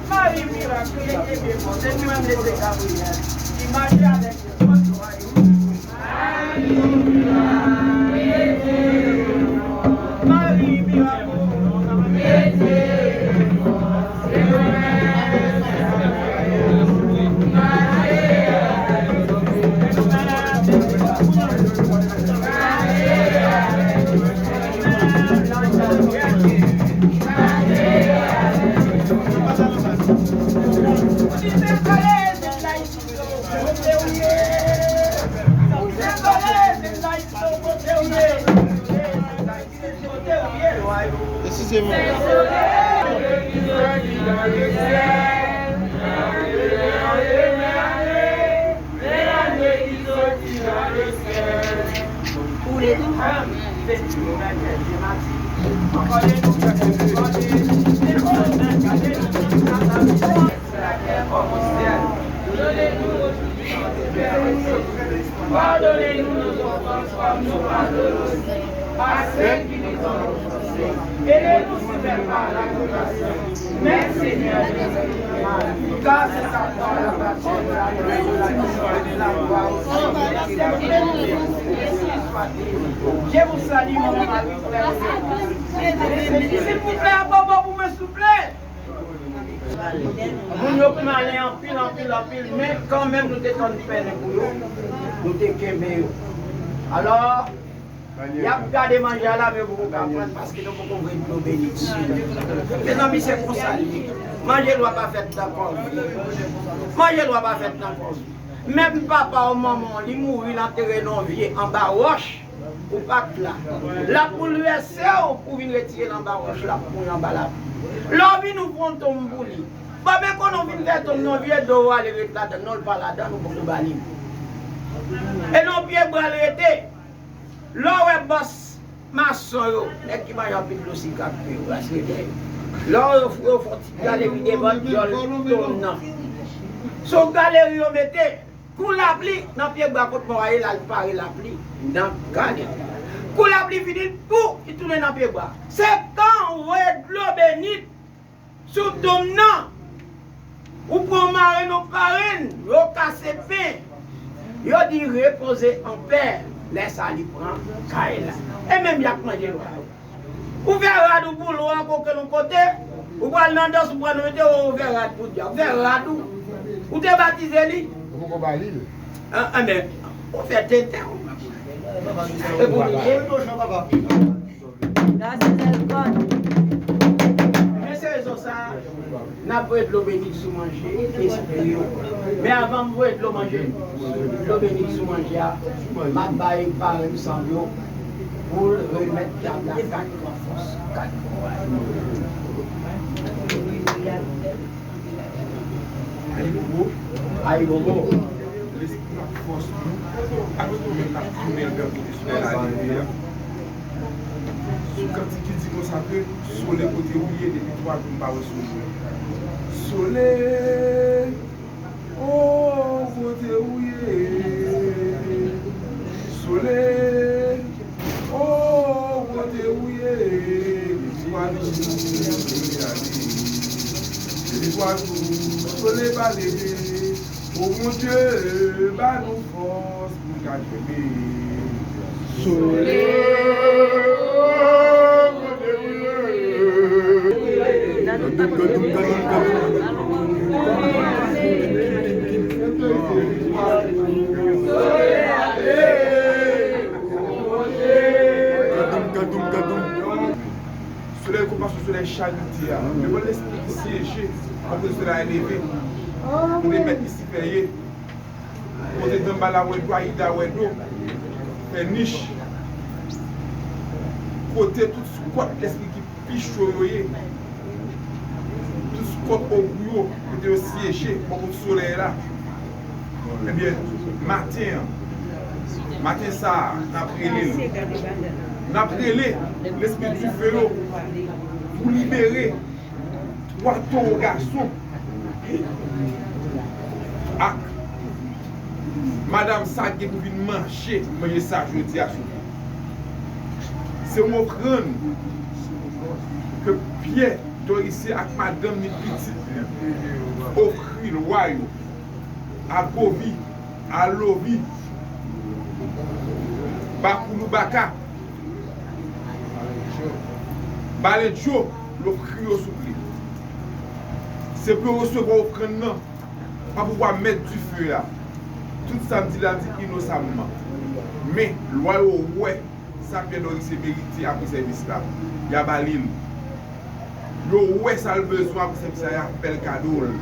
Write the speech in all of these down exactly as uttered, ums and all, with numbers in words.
Mari mirak, Byen eme, se li menm lese Gabriyèl, ki mache avèk Jezi. Mari mirak. Desizivman. Padone nou nos ofans, kòm nou padone a ceux qui nous ont offensés. Et ne nous soumets pas à la tentation, mais Seigneur, délivre-nous du mal. Car c'est à toi la bataille, la puissance, la gloire, ô Dieu éternel. Je vous salue, Maman Marie, frère et sœur. Silvouplè, apopo pou mwen, souple. Moun yo malen anpil, anpil, anpil, men kanmenm nou te tann pèlen pou yo, nou te kenbe yo. Alò, y ap gade manje a la, men yo poko ka pran l paske nou poko voye dlo benediksyon. Mezanmi, se konsa l ye. Manje lwa pa fèt nan kò l. Manje lwa pa fèt nan kò l. Menm papa w, manman w, li mouri, l antere nan yon vye anba wòch. Ou pa t la. L ap boulvèse w pou w vin retire l anba wòch la pou w anba lapli. Lè w vin ouvri yon tonm pou li. Bon, men konnen w vin fè tonm nan vye do w ale ret ladan l, non, l pa ladan l, ou poko ba li. E nan pye bwa l rete. Lè w wè bòs mason yo, nèg ki manje anpil dlo sik ak pen yo, ras rete. Lè w wè yo, yo fè yon ti galeri devan dyòl tonm nan. Se yon galeri yo mete. Kou lapli nan pye bwa kot mò a ye la, l pare lapli nan kale. Kou lapli fini, l pou, li tounen nan pye bwa. Se tan voye dlo beni sou tonm nan. Ou pran marenn, ou parenn, yo kase pen. Yo di repoze an pè. Lè sa li pran kay la. E menm y ap manje lwa yo. Ou fè rad ou pou lwa koke yon kote, ou pral nan dans, ou pral mete, ou fè rad pou dyab. Ou fè rad ou. Ou te batize li? Ou poko ba li l. An, an, men, ou fè tenten. E pou li ye. Gaz sèl kòd. Men se rezon sa a. N ap voye dlo beni sou manje, espri yo. Men avan m voye dlo manje, dlo beni sou manje a, m ap bay parenn m san yo pou l remèt tab la kat gran fòs, kat gran kouray. Ayibobo. Ayibobo. Lespri ap fòs nou, ak nou menm n ap tounen l bò kote solèy la leve a. Sou kantik ki di konsa ke, sole kote ou ye, depi twa jou m pa wè solèy. Sole, o, kote ou ye? Sole, o, kote ou ye? Depi twa jou solèy la leve. Depi twa jou solèy pa leve. O Bondye, ba nou fòs pou n ka kenbe. Sole, o, kote ou ye? Gadou m, gadou m, gadou m, gadou m. Gadou m, gadou m, gadou m. Solèy konpasyon, solèy charite a. Devan lespri ki syeje, antre solèy a leve. Pou remèt li sifèye. Kote Danbala wè dlo, Ayida wè dlo, fè nich. Kote tout skòt lespri ki pi cho yo ye. Tout skòt ogou yo, kote yo syeje, bò kot solèy la. Ebyen, maten an, maten sa a, n ap rele l. N ap rele lespri dife yo pou libere twa towo gason ak madanm sa ki gen pou vin manje, manje sa jodi a sou. Se yon ofrann ke Pyè Dorisye ak madanm ni pitit li ofri lwa yo, Agovi, Alovi, Bakouloubaka, Balendjo, l ofri yo souple. Se pou yo resevwa ofrann nan, pa pou w a mèt dife a. Tout sa m di la, m di inosamman. Men, lwa yo wè sa Pyè Dorisye merite apre sèvis la, y a ba li l. Yo wè sa l bezwen apre sèvis la, y a fè l kado l.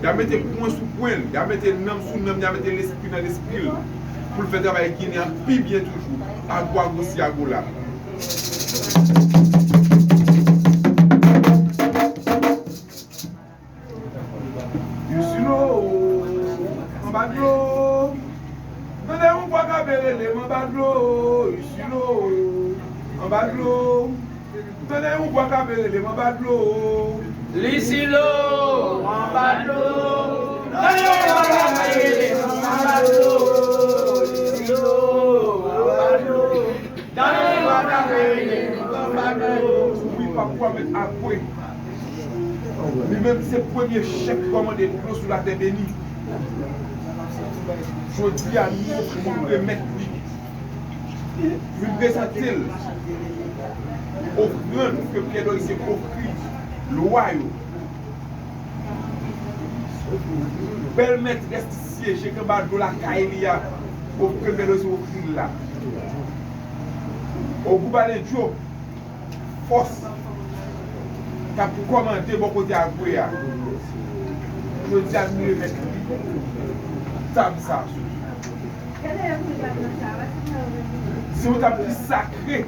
Y a mete pwen sou pwen l, y a mete nanm sou nanm, y a mete lespri nan lespri l, pou l fè travay Ginen an pi byen toujou. Agwa gosi agola. Isilo, anba dlo. Tande yon vwa k ap rele m anba dlo. Isilo, anba dlo. Tande yon vwa k ap rele m anba dlo. Lisilo, anba dlo. Tande yon vwa k ap rele m anba dlo. Lisilo, anba dlo. Tande yon vwa k ap rele m anba dlo. Wi, papa, mèt Agwe. Li menm se premye chèf ki kòmande dlo sou latè beni. Jodi a, nou ofri remèt li. Li prezante l ofrann ke Pyè Dorisye ofri lwa yo. Bèl mètrès li syeje k anba dlo lakay li a, ke Pyè Dorisye ofri l la. Ogou Balendjo, fòs k ap kòmande bò kote Agwe a. Jodi a, nou remèt li tab sa. Se yon tab ki sakre,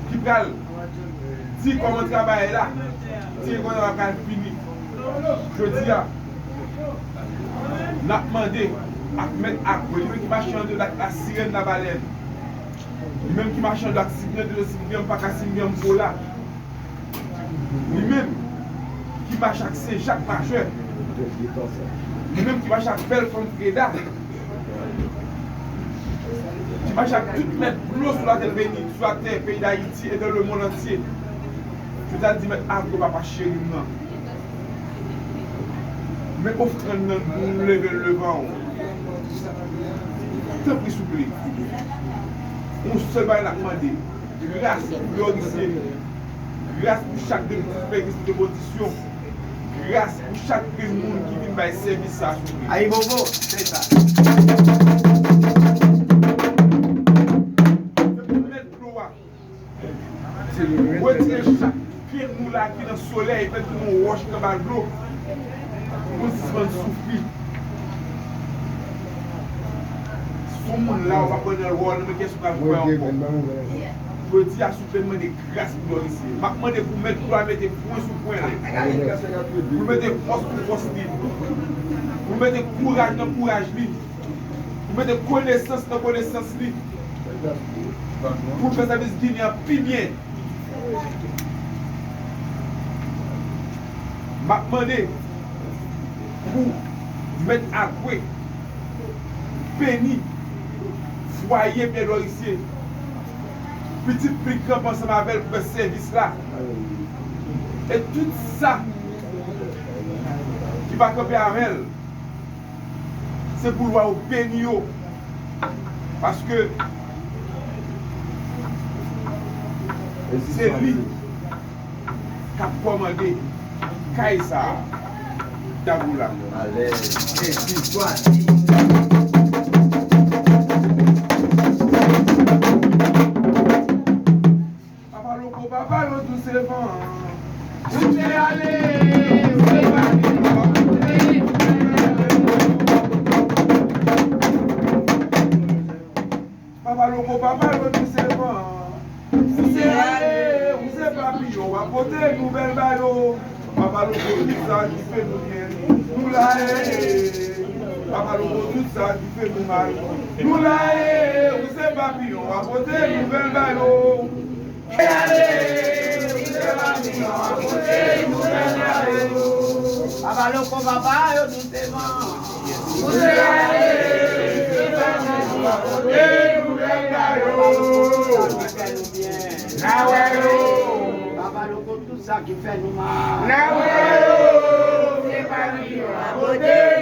ki pral di kòman travay la, di kòman travay pral fini. Jodi a, n ap mande ak mèt Agwe, li menm ki mache anndan ak lasirèn labalèn, li menm ki mache anndan ak Sibyanm, de Sibyanm, paka Sibyanm, Pola, li menm ki mache ak Sen Jak Majè, li menm ki mache ak bèl fanm Freda, ki mache ak tout mèt dlo sou latè beni, sou latè peyi Dayiti e dans le monde entier. Jodi a di mèt Agwe, papa cheri m nan, men ofrann nan, nou leve l devan w. Tanpri, souple. Yon sèl bagay n ap mande. Gras pou Dorisye. Gras pou chak de pitit peyi ki sou depozisyon. Gras pou chak grenn moun ki vin bay sèvis sa a, souple. Ayibobo, se sa. Se pou mèt dlo a. Retire chak pye nou la ki nan solèy, fè l tounen yon wòch k anba dlo. Pou n sispann soufri. Si yon moun la, ou pa pran nan lwa, ou nan men kiyès ou pral kwè ankò. Jodi a, souple, m mande gras pou Dorisye. M ap mande pou mèt dlo a mete pwen sou pwen l. Pou l mete fòs pou fòs li. Pou l mete kouraj nan kouraj li. Pou l mete konesans nan konesans li. Pou l fè sèvis Ginen an pi byen. M ap mande pou mèt Agwe beni fwaye Pyè Dorisye. Pitit li kanpe ansanm avè l pou fè sèvis la. E tout sa ki pa kanpe avè l, se pou lwa yo beni yo. Paske se li k ap kòmande kay sa a. Dagoula. Alèz. Papa Loko, papa yo dousman. Ou te ale, ou te pale, papa te di. Papa Loko, papa yo dousman. Ou te ale, ou se papiyon, w ap pote nouvèl ba yo. Papa Loko, tout sa ki fè nou byen, nou la, e. Papa Loko, tout sa ki fè nou mal, nou la, e. Ou se papiyon, w ap pote nouvèl ba yo. Papa Loko, papa yo dousman. Ou se ale, ou se papiyon, w ap pote nouvèl ba yo. N a wè yo, Loko, tout sa ki fè nou mal. Nan woyo, se pa nou yo a vote.